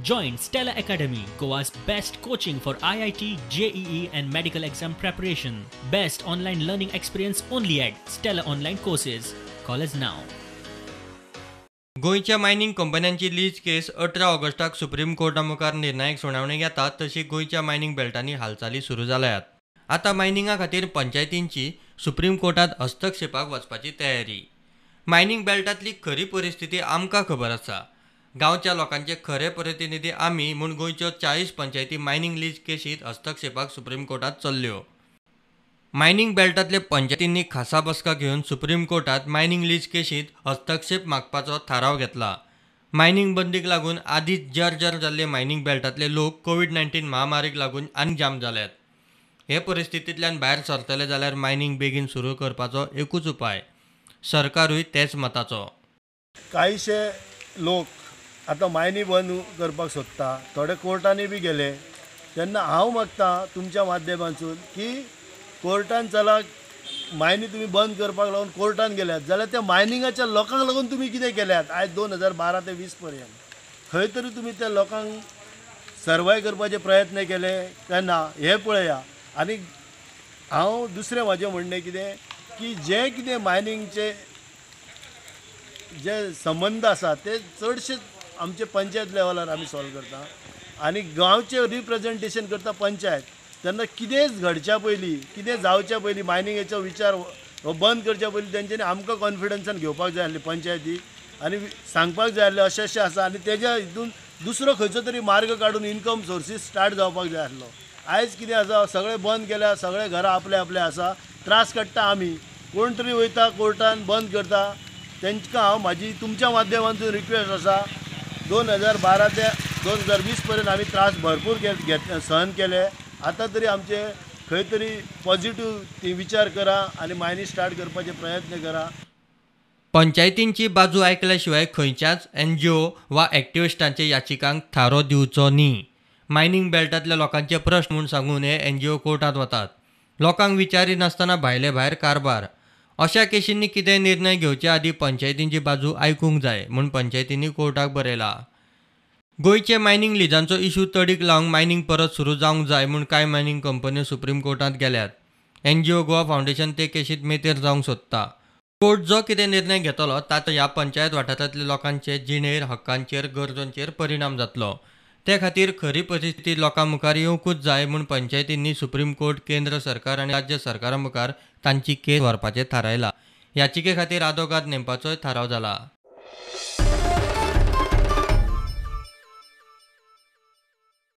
Join Stella Academy, Goa's best coaching for IIT, JEE and medical exam preparation. Best online learning experience only at Stella Online Courses. Call us now. गोंयच्या mining कंपन्यांची lease केस 18 ऑगस्टाक supreme Carta मुखार निर्णायक सुनावणी घेता, तशी गोंयच्या mining बेल्टांनी हालचाली सुरू जाल्यात. आतां मायनिंगा खातीर पंचायतींची सुप्रीम कोर्टांत हस्तक्षेपाक वचपाची तयारी. मायनिंग बेल्टांतली खरी परिस्थिती आमकां खबर आसा. गांवच्या लोकांचे खरे प्रतिनिधी आमी म्हूण गोंयच्यो 40 पंचायती मायनिंग लीज केशींत हस्तक्षेपाक सुप्रीम कोर्टांत चल्ल्यो. मायनिंग बेल्टांतले पंचायतींनी खासा बसका घेवन सुप्रीम कोर्टांत मायनिंग लीज केशींत हस्तक्षेप मागपाचो थाराव घेतला. मायनिंग बंदीक लागून आदींच जर्जर जाल्ले मायनिंग बेल्टांतले लोक कोवीड-19 महामारीक लागून आनी जाम जाल्यात. हे परिस्थितींतल्यान भायर सरतले जाल्यार मायनिंग बेगीन सुरू करपाचो एकूच उपाय. सरकारूय तेच मताचो. कांयशे लोक आतां मायनी बंद करपाक सोदता, थोडे कोर्टांनी बी गेले. तेन्ना हांव मागता तुमच्या माध्यमांतसून की कोर्टान चला, मायनी तुमी बंद करपाक लागून कोर्टान गेल्यात जाल्यार त्या मायनिंगाच्या लोकांक लागून तुमी कितें केल्यात आयज 2012 ते 20 पर्यंत खंय तरी तुमी त्या लोकांक सर्वाय करपाचे प्रयत्न केले काय ना हें पळया. आनी हांव दुसरें म्हाजें म्हणणें कितें की जें कितें मायनिंगचे जे संबंद आसा ते चडशे आमचे पंचायत लेवलार आमी सॉल्व करता आनी गांवचें रिप्रेजेंटेशन करता पंचायत. तेन्ना कितेंच घडच्या पयलीं, कितें जावच्या पयलीं, मायनिंगेचो विचार हो बंद करच्या पयलीं तेंच्यांनी आमकां कॉन्फिडन्सान घेवपाक जाय आसलें पंचायती आनी सांगपाक जाय आसलें अशें अशें आसा आनी तेज्या हितून दुसरो खंयचो तरी मार्ग काडून इनकम सोर्सीस स्टार्ट जावपाक जाय आसलो. आयज कितें आसा, सगळें बंद केल्या, सगळे घरां आपले आपले आसा, त्रास काडटा आमी. कोण तरी वयता कोर्टान बंद करता. तेंकां हांव म्हाजी तुमच्या माध्यमांतून रिक्वेस्ट आसा, 2012 ते 2020 पर्यंत आमी त्रास भरपूर सहन केले. आतां तरी आमचे खंय तरी पॉझिटिव्ह ती विचार करा आनी मायनी स्टार्ट करपाचे प्रयत्न करा. पंचायतींची बाजू आयकल्या शिवाय खंयच्याच एनजीओ वा एक्टिविस्टांचे याचिकांक थारो दिवचो न्ही. मायनिंग बेल्टांतल्या लोकांचे प्रश्न म्हूण सांगून हे एनजीओ कोर्टांत वतात. लोकांक विचारिनासतना भायले भायर कारभार. अशा केशींनी कितेंय निर्णय घेवचे आदीं पंचायतींची बाजू आयकूंक जाय म्हूण पंचायतींनी कोर्टाक बरयला. गोंयचे मायनिंग लिजांचो इशू तडीक लावंक मायनिंग परत सुरू जावंक जाय म्हूण कांय मायनिंग कंपन्यो सुप्रीम कोर्टांत गेल्यात. एनजीओ गोवा फावंडेशन ते केशींत मेतेर जावंक सोदता. कोर्ट जो कितें निर्णय घेतलो ताचो ह्या पंचायत वाठारांतल्या लोकांचे जिणेर, हक्कांचेर, गरजांचेर परिणाम जातलो. ते खातीर खरी परिस्थिती लोकां मुखार येवंकूच जाय म्हूण पंचायतींनी सुप्रीम कोर्ट, केंद्र सरकार आनी राज्य सरकारा मुखार तांची केस व्हरपाचें थारायलां. याचिके खातीर आदोगाद नेमपाचोय थाराव जाला.